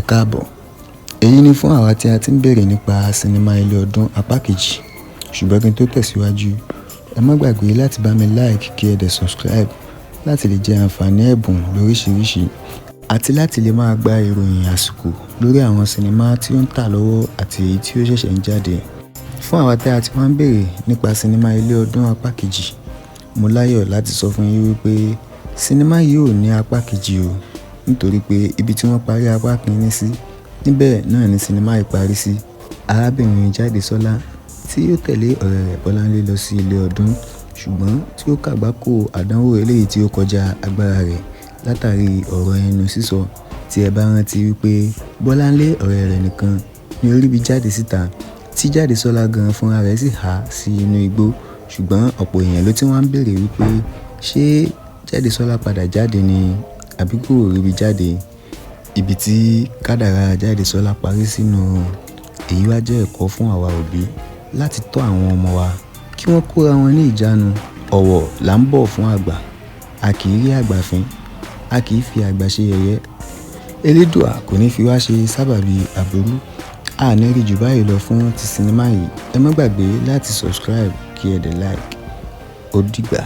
Káàbọ̀. Èyí ni fún àwa tí a ti ń béèrè nípa sinimá Ilé Ọdún apá kejì. Ṣùgbọ́n kí n tó tẹ̀síwájú, ẹ má gbàgbé láti bá mi like kí ẹ dẹ̀ subscribe láti lè jẹ àǹfààní ẹ̀bùn lóríṣiríṣi àti láti lè máa gba ìròyìn àsìkò lórí àwọn sinimá tí ó ń tà lọ́wọ́ àti èyí tí ó ṣẹ̀ṣẹ̀ ń jáde. Fún àwa tí a ti wá ń béèrè nípa sinimá Ilé Ọdún apá kejì, mo láyọ̀ láti sọ fún yín wípé sinimá yìí ò ní apá kejì o, nítorí pé ibi tí wọ́n parí apá kìíní sí, níbẹ̀ náà ni sinimá yìí parí sí. Arábìnrin Jádesọ́lá tí ó tẹ̀lé ọ̀rẹ́ rẹ̀ Bọ́láńlé lọ sí ilé ọdún, ṣùgbọ́n tí ó kàgbákò àdánwò eléyìí tí ó kọjá agbára rẹ̀ látàrí ọ̀rọ̀ ẹnu sísọ. Tí ẹ bá rántí wípé Bọ́láńlé ọ̀rẹ́ rẹ̀ nìkan ni ó ríbi jáde síta, tí Jádesọ́lá gan fúnra rẹ̀ sì há sí inú igbó. Ṣùgbọ́n ọ̀pọ̀ èèyàn ló ti wá ń béèrè wípé ṣé Jádesọ́lá padà jáde ni àbí kò ríbi jáde. Ibi tí kádàrá Jádesọ́lá parí sínú. Èyí wá jẹ́ ẹ̀kọ́ fún àwa òbí láti tọ́ àwọn ọmọ wa kí wọ́n kóra wọn ní ìjánu. Ọ̀wọ̀ là ń bọ̀ fún àgbà. A kì í rí àgbà fín, a kì í fi àgbà ṣe yẹ̀yẹ́. Elédùà kò ní fi wá ṣe sábàbí àbúrú. A ní rí ju báyìí lọ fún ti sinimá yìí. Ẹ má gbàgbé láti subscribe kí ẹ dẹ̀ like. Ó dìgbà.